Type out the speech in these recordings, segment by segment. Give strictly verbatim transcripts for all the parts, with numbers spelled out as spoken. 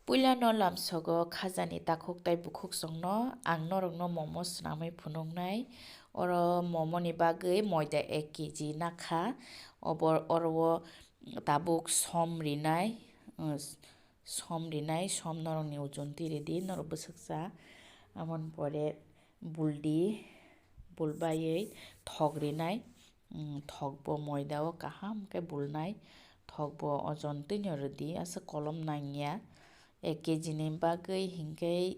Puilano lamsogo khajani takhuk tai bukhuk chwngno ang norokno momo swnamwi phunuknai. Oro momoni bagwi moida ek kg nakha. Obo, oro o tabuk som rinai, uh, som rinai, som norokni ojon twi ridi, norok bwswk cha. Aboni pore buldi, bulbaiwi thok rinai. Mm, thokbo moida o kaham khe bulnai, thokbo ojon twino rwdi, aswk kolom nangya. Ek kg ni bagwi hinkhe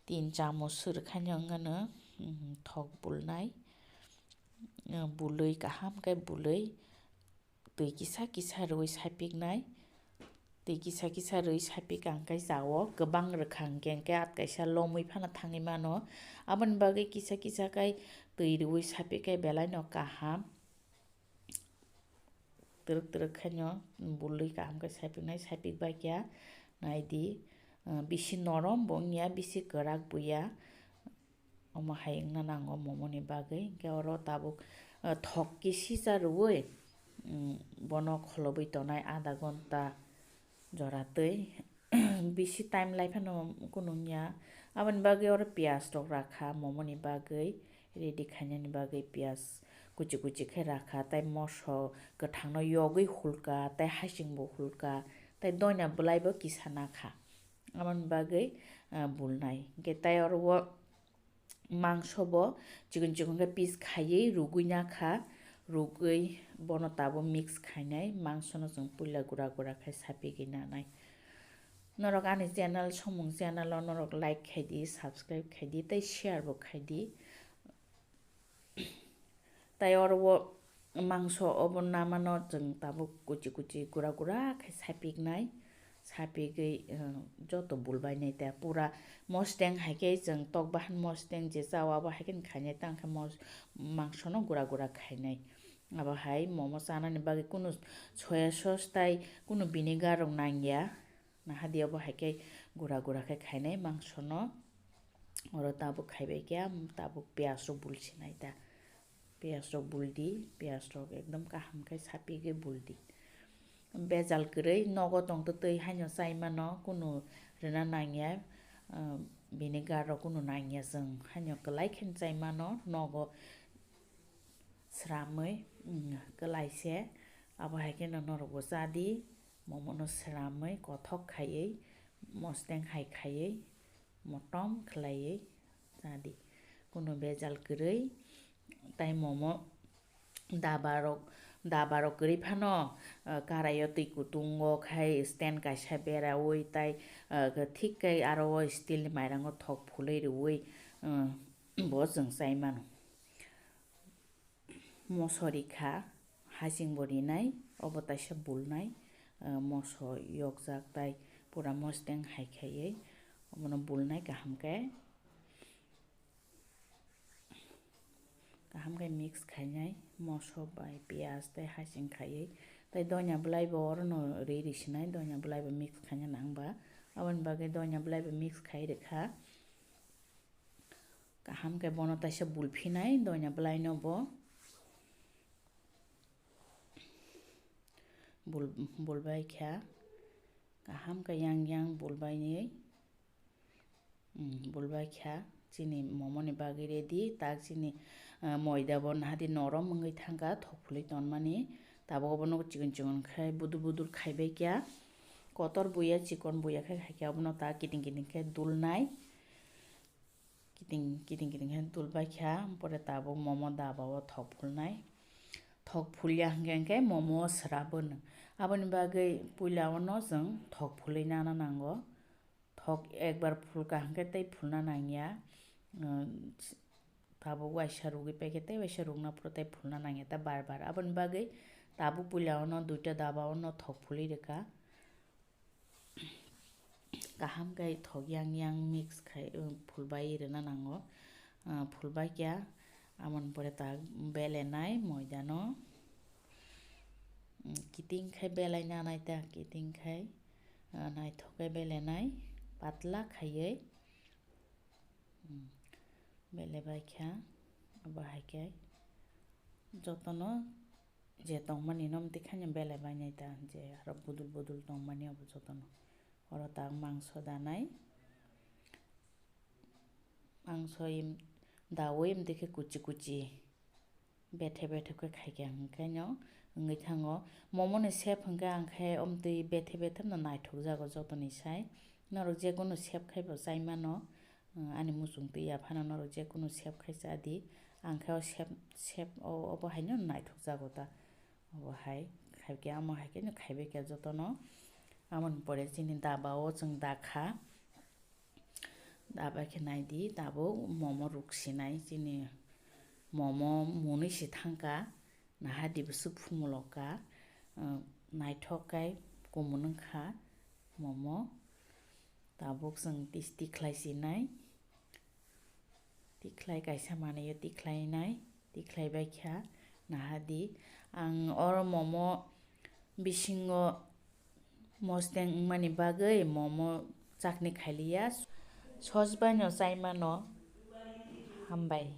tin chamoch sw rwkhaino wngano, mm, thok bulnai. Mm, bulwi kaham khe bulwi twi kisa kisa rwui sapiknai. Twi kisa kisa rwui sapik ang khe jao kwbang rwkha hwnkhe, hwnkhe at kaisa lomwi phano thangwi mano. Aboni bagwi kisa kisa khai twi rwui sapik khe belaino kaham. Twrwk twrwk khaino bulwi kaham khe sapiknai, sapik bai khe naidi, uh, bisi norom bo wngya, bisi kwrak bo ya. Omo hai wngna nango momoni bagwi. Hwnkhe oro tabuk, uh, thok kisi cha rwui, um, bono kholobwi tonai adha ghonta jora twi. Bisi time lai phano kunu wngya. Aboni bagwi oro piyaj rok rakha momoni bagwi, ready khainani bagwi piyaj kuchi kuchi khe rakha, tei moso kwthangno yogwi hulka, tei hasingbo hulka, tei doina bwlaibo kisa nakha. Aboni bagwi, ah, bulnai. Hwnkhe tei oro o mangso bo chikon chikon khe piece khaiwi rugwi nakha, rugwi bono tabuk mix khainai, mangsono chwng puila gura gura khai sapigwi nanai. Norok ani channel, Somung channel o norok like khaidi, subscribe khaidi tei share bo khaidi. Tai oro o mangso obo namano chwng tabuk kuchi kuchi gura gura khai sapiknai, sapigwi, eh, joto bulbainai ta pura mosteng hai khe chwng tok bahan mosteng je chao abo hai khe khainai tang khe mos-, mangsono gura gura khainai. Abo hai momo chanani bagwi kunu soya sauce tai kunu vinegar rok nangya. Nahadi obo hai khe gura gura khe khainai mangsono. Oro tabuk khaibai khe, tabuk piyaj rok bulsinai ta. Piyaj rok buldi, piyaj rok ekdom kaham khe sapigwi buldi. Bejal kwrwi nogo tongtwtwi haino chai mano, kunu rwna nangya, ah, vinegar rok kunu nangya, chwng haino kwlai khe chai mano nogo. Sramwi, mm, kwlai se, abo hai kheno norokbo cha di, momo no sramwi kothok khaiwi, mosteng hai khaiwi, motom khlaiwi cha di. Kunu bejal kwrwi, tai momo daba rok, daba rok kwrwi phano, eh, karai o twi kutung o khai stand kaisa beraui tai, eh, thik khe aro o steel ni mairango thok phulwi rwui, eh, bo chwng chai mano. Moso rikha, hasing bo rinai, obo taisa bulnai, ah, moso yokjak tai pura mosteng hai khaiwi obono bulnai kaham khe, kaham khe mix khainai moso bai piyaj tei hasing khaiwi, tei doina bwlai bo orono ri risinai, doina bwlai bo mix khaina nang ba, aboni bagwi doina bwlai bo mix khai rwkha. Kaham khe bono taisa bulphinai doina bwlaino bo. Bul-, bulbai kha. Kaham khe yang yang bulbainwi, mm, bulbai kha. Chini momoni bagwi ready. Tak chini, ah, moida bo nahadi norom wngwi thangkha, thok phulwi tonmani. Tabuk obono chikon chikon khai budur budur khaibai kha. Kotor buya, chikon buya khe khai khe obono tak kiting kiting khe dulnai. Kiting, kiting, kiting khe dulbai kha, pore tabuk momo daba o thok phulnai. Thok phulya hwnkhe, hwnkhe momo srabo no. Aboni bagwi puila o no chwng thok phulwi nana nango. Thok ekbar phulka hwnkhe tei phulna nangya. Umm, tabuk waisa rwgwi paikhe tei waisa rwgna phuru tei phulna nangya ta bar bar. Aboni bagwi tabuk puila o no duita daba o no thok phulwi rwkha. Kaham khe thok yang yang mix khai, um, phulbai rwna nango. Ah, phulbai khe aboni pore ta belenai moida no, um, kiting khai belai nanai ta, kiting khai, ah, naithok khe belenai patla khaiwi, um, belebai kha, abo hai khe jotono je tongmani no mwtwi khaino belai bainai ta, je aro budul budul tongmani abo jotono. Oro tak mangso danai. Mangso im-, dawi imdikhe kuchi kuchi. Bethe bethe khe khaikhe hwnkhe no wngwi thango. Momo ni shape hwnkhe ang khe omtwi bethe bethe no naithok jago jotoni sai. Norok jekunu shape khai bo chai mano. Ani muchung twi ya phano norok jekunu shape khai cha di. Ang khe o shape, shape o, obo haino naithok jago ta. Obo hai khaikhe amo hai khe no khaibai khe jotono. Amoni pore chini daba o chwng dakha. Daba khe nai di, tabuk momo ruk sinai chini momo mwnwi se thangkha. Naha di bwswk phumulokha, naithok kai kumun wngkha momo. Tabuk chwng tis-, tikhlai sinai. Tikhlai kaisa manwi o tikhlainai, tikhlai baikha, naha di. Ang oro momo bisingo mosteng wngmani bagwi momo chakni khailiya, sos baino chai mano. Hambai.